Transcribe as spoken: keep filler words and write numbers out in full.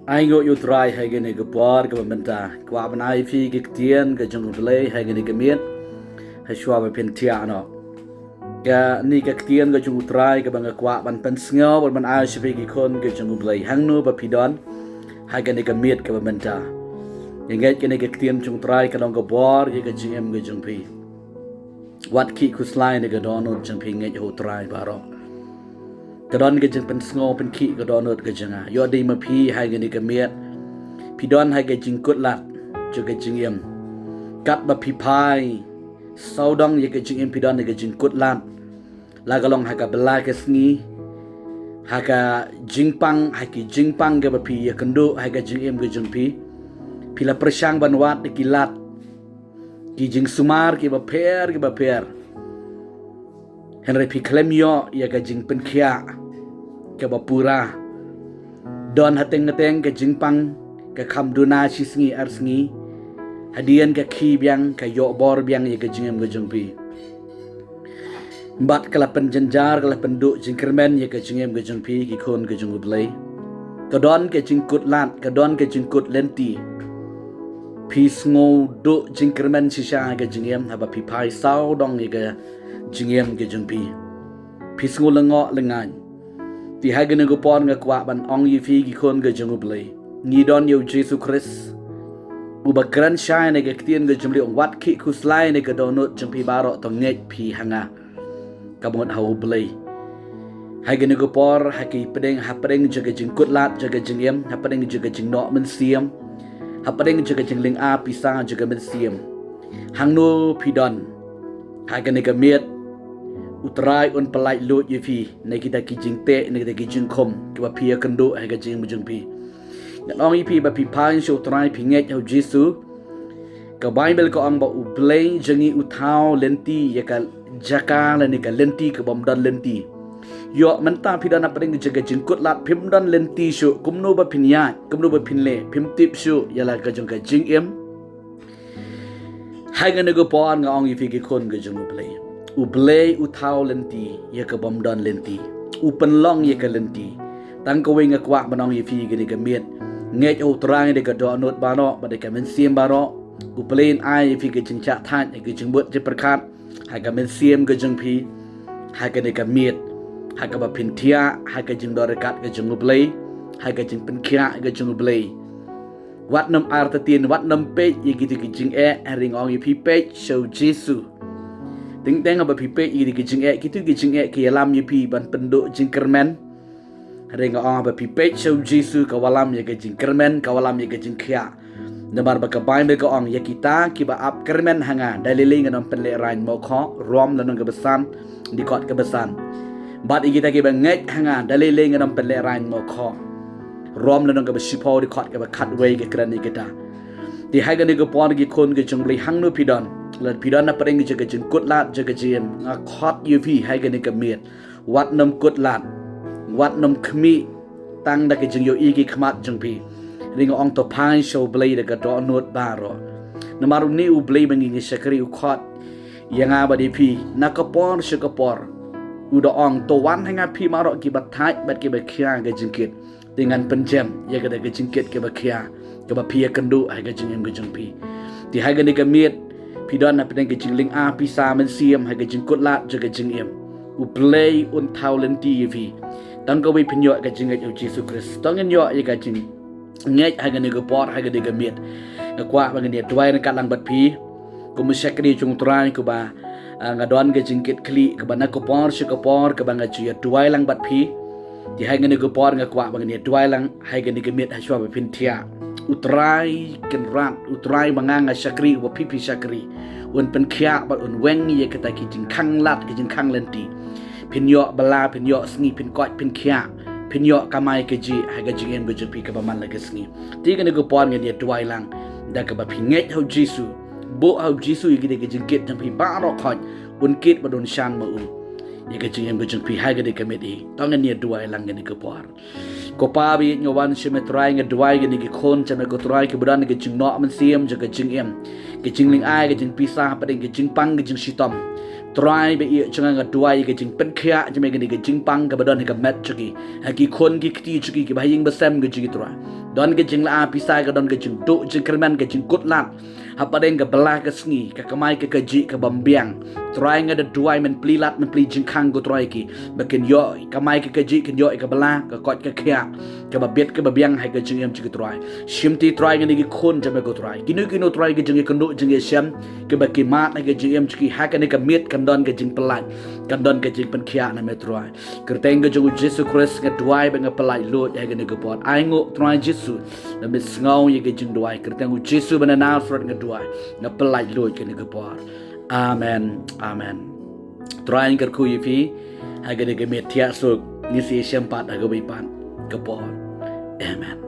Ai nguh ïa u Trai ha kane ka por kaba mynta. Kwah ban ai phi ka ktien ka jong u Blei ha kane ka miet, ha shuwa ba phin thiah noh. Kane ka ktien ka jong u Trai kaba nga kwah ban pynsngew, ban ai sha phi ki khun ka jong u Blei hangno ba phi don ha kane ka miet kaba mynta. Ïa ngeit kane ka ktien jong u Trai ka long ka bor ïa ka jingim ka jong phi. Wat khih khuslai na ka dohnud jong phi, ngeit ha u Trai baroh. Ka don ka jingpynsngew pynkhih ka dohnud ka jong nga. Ïoh dei ma phi ha kane ka miet, phi don ha ka jingkutlad jong ka jingim. Katba phi phai sawdong ïa ka jingim, phi don ha ka jingkutlad. La ka long ha ka bylla ka sngi, ha ka jingpang, ha ki jingpang kaba phi ïakynduh ha ka jingim ka jong phi. Phi la pyrshang ban wad da ki lad, ki jingsumar kiba pher kiba pher. Hynrei phi khlem ïoh ïa ka jingpynkhiah kaba pura. Don hateng hateng ka jingpang, ka kham duna shi sngi ar sngi. Hadien ka khih biang, ka ïoh bor biang ïa ka jingim ka jong phi. Bad ka la pynjynjar, ka la pynduh jingkyrmen ïa ka jingim ka jong phi, ki khun ka jong u Blei. Ka don ka jingkutlad, ka don ka jingkut lynti. Phi sngew duh jingkyrmen shisha ha ka jingim, haba phi phai sawdong ïa ka jingim ka jong phi. Phi sngew lyngngoh lyngngain. Te ha kane ka por nga kwah ban ong ïa phi, ki khun ka jong u Blei. Ngi don ïa u Jisu Khrist, uba kren shai na ka ktien ka jong u Blei, u ong wat khih khuslai na ka dohnud jong phi baroh, to ngeit phi ha nga. Ka mut ha u Blei. Ha kane ka por, ha ki pdeng, ha pdeng jong ka jingkutlad jong ka jingim, ha pdeng jong ka jingnoh mynsiem, ha pdeng jong ka jinglynga pisa jong ka mynsiem. Hangno phi don ha kane ka miet, u Trai un pyllait luid ïa phi na kita ki jingteh, na kita ki jingkhum kiba phi ïakynduh ha ka jingim jong phi. Ngan ong ïa phi, ba phi phai sha u Trai, phi ngeit ha u Jisu, ka Baibl ka ong ba u Blei jong ngi u thaw lynti ïa ka jaka lane ka lynti ka bym don lynti. Ïoh mynta phi don ha pdeng jong ka jingkutlad, phim don lynti shuh, kumno ba phin ïaid, kumno ba phin leh, phim tip shuh ïa la ka jong ka jingim. Ha kane ka por nga ong ïa phi, ki khun ka jong u Blei. U Blei u thaw lynti ïa ka bym don lynti. U pynlong ïa ka lynti. Tang kawei nga kwah ban ong ïa phi kane ka miet. Ngeit ha u Trai da ka dohnud baroh bad da ka mynsiem baroh. U Blei un ai ïa phi ka jingshah thait, ka jingmut jingpyrkhat ha ka mynsiem ka jong phi ha kane ka miet, ha kaba phin thiah ha ka jingdonkam ka jong u Blei, ha ka jingpynkhiah ka jong u Blei. Wat nym artatien, wat nym peit ïa kito ki jingeh, hynrei nga ong ïa phi, peit sha u Jisu. Teng teng haba phi peit ïa kito ki jingeh, kito ki jingeh ki ïalam ïa phi ban pynduh jingkyrmen. Hynrei nga ong, haba phi peit sha u Jisu, ka wallam ïa ka jingkyrmen, ka wallam ïa ka jingkhiah. Namar ba ka Baibl ka ong, ïa kita kiba ap kyrmen ha nga, da lei lei ngan ym pynlehraiñ, Makhot rom lynnong kaba san, dkhot kaba san. Bad ïa kita kiba ngeit ha nga, da lei lei ngan ym pynlehraiñ, Makhot rom lynnong kaba shiphew, dkhot kaba khatwei ka kren ïa kita. Te ha kane ka por, ki khun ka jong u Blei, hangno phi don, lada phi don ha pdeng jong ka jingkutlad jong ka jingim, nga khot ïa phi ha kane ka miet. Wat nym kutlad, wat nym khmih tang da ka jingïohi ki khmat jong phi. Hynrei nga ong, to phai sha u Blei da ka dohnud baroh. Namar une u Blei ba ngi ngi shakri u khot ïa nga bad ïa phi na ka por sha ka por. U da ong, to wan ha nga phi baroh kiba thait bad kiba khia ka jingkit, te ngan pynjem ïa kata ka jingkit kaba khia, kaba phi ïakynduh ha ka jingim ka jong phi. Te ha kane ka miet, phi don ha pdeng ka jinglynga pisa mynsiem ha ka jingkutlad jong ka jingim. U Blei un thaw lynti ïa phi. Tang kawei, phin ïoh ka jingngeit ha u Jisu Khrist. To ngin ïoh ïa ka jingngeit ha kane ka por, ha kane ka miet. Nga kwah ba ngin ïa duwai ryngkat lang bad phi. Kum u shakri jong u Trai, kaba, ah, nga don ka jingkitkhlieh kaba na ka por sha ka por kaba nga ju ïa duwai lang bad phi. Te ha kane ka por nga kwah ba ngin ïa duwai lang ha kane ka miet ha shuwa ba phin thiah. U Trai Kynrad, u Trai ba nga nga shakri, uba phi phi shakri, un pynkhiah bad un weng ïa kita ki jingkhang lad, ki jingkhang lynti. Phin ïoh bylla, phin ïoh sngi, phin koit, phin khiah, phin ïoh kamai kajih ha ka jingim ka jong phi kaba man la ka sngi. Te kane ka por ngin ïa duwai lang da kaba phi ngeit ha u Jisu. Buh ha u Jisu ïa kine ki jingkit jong phi baroh, khoit un kit bad un shan ma u ïa ka jingim ka jong phi ha kane ka miet. To ngin ïa duwai lang kane ka por. Ko Pa ba ïeit, nga wan sha me Trai, nga duwai ïa kine ki khun jong me ko Trai, kiba don ka jingnoh mynsiem jong ka jingim, ka jinglynga, ka jingpisa, hapdeng ka jingpang, ka jingshitom. Trai ba ïeit jong nga, nga duwai ka jingpynkhiah jong me ha kane ka jingpang kaba don ha ka met jong ki, ha ki khun ki kti jong ki, kiba ha ïing ba sem ka jong ki Trai. Don ka jingla pisa, ka don ka jingduh jingkyrmen, ka jingkut lad hapdeng ka bylla ka sngi, ka kamai ka kajih kaba biang. Trai nga da duwai men plie lad, men plie jingkhang ko Trai ki, ba kin ïoh kamai ka kajih, kin ïoh ka bylla, ka koit ka khiah kaba bit kaba biang ha ka jingim jong ki Trai. Shim ti Trai ngi ne ki khun jong me ko Trai. Kino kino Trai ki jingïakynduh jingïashem kiba ki mad ha ka jingim jong ki, ha kane ka miet kan don ka jingpyllait, kan don ka jingpynkhiah na me Trai. Kyrteng ka jong u Jisu Khrist nga duwai bad nga pyllait luid ha kane ka por. Ai nguh Trai Jisu, ba me sngew ïa ka jingduwai. Kyrteng u Jisu ba na Nasareth nga duwai, nga pyllait luid kane ka por. Amen. Amen. Trai kyrkhu ïa phi ha kane ka miet thiah suk, ngin sa ïashem pat ha kawei pat ka por. Amen.